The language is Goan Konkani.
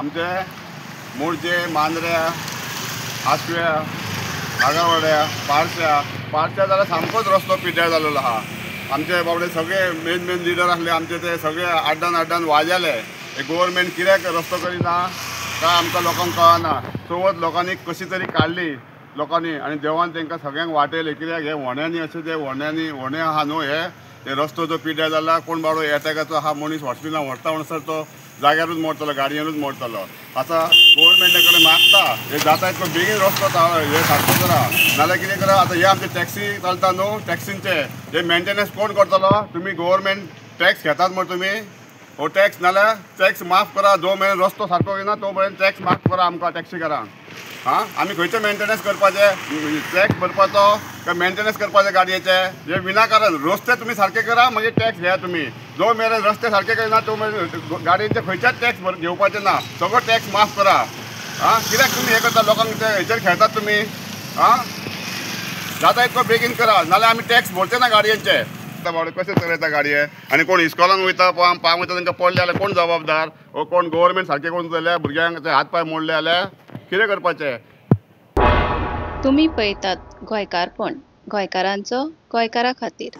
आमचे मोरजे, मांद्र्या, आसव्या, आगावाड्या, पारश्या पारश्या जाल्यार सामकोच रस्तो पिड्ड्यार जाल्लो आहा. आमचे बाबडे सगळे मेन मेन लिडर आसले आमचे, ते सगळे आड्डान आड्डान वाजेले. हे गोवोरमेंट कित्याक रस्तो करिना काय आमकां लोकांक कळना. चवथ लोकांनी कशी तरी काडली लोकांनी आनी देवान तांकां सगळ्यांक वाटयले. कित्याक हे व्हण्यांनी अशें ते व्हण्यांनी व्हणे आहा न्हू, हे रस्तो जो पिड्ड्यार जाला, कोण बाबडो एटॅकाचो आहा मनीस हॉस्पिटलान व्हरता म्हणसर तो जाग्यारूच मोडतलो, गाडयेनूच मोडतलो. आतां गोवोरमेंटा कडेन मागता हे जाता इतलो बेगीन रस्तो हे सारको करा, नाल्यार कितें करा. आतां हे आमचे टॅक्सी चलता न्हू, टॅक्सींचे हे मेंटेनन्स कोण करतलो? तुमी गोवोरमेंट टॅक्स घेतात म्हण तुमी हो टॅक्स, नाल्यार टॅक्स माफ करा. जो मेरेन रस्तो सारको येना तो मेरेन टॅक्स माफ करा आमकां टॅक्सीकारांक. आं, आमी खंयचे मेंटेनन्स करपाचे? टॅक्स भरपाचो काय मेंटेनन्स करपाचे गाडयेचे? हे विनाकारण रस्ते तुमी सारके करा, मागीर टॅक्स घेया तुमी. जो मेरेन रस्ते सारके करिना तो मेरेन गाडयेचे खंयच्याच टॅक्स घेवपाचे ना, सगळो टॅक्स माफ करा. आं, कित्याक तुमी हें करता? लोकांक ते हेचेर खेळतात तुमी. आं, जाता इतको बेगीन करा, नाल्यार आमी टॅक्स भरचे ना गाडयेचे. बाबडे कशें चलयता गाडये? आनी कोण इस्कॉलान वयता, पांय वयता, तांकां पडले जाल्यार कोण जबाबदार? वो कोण गोवोरमेंट सारकें करून जाल्यार भुरग्यांक ते हात पांय मोडले जाल्यार कितें करपाचें? तुमी पळयतात गोंयकारपण, गोंयकारांचो गोंयकारा खातीर.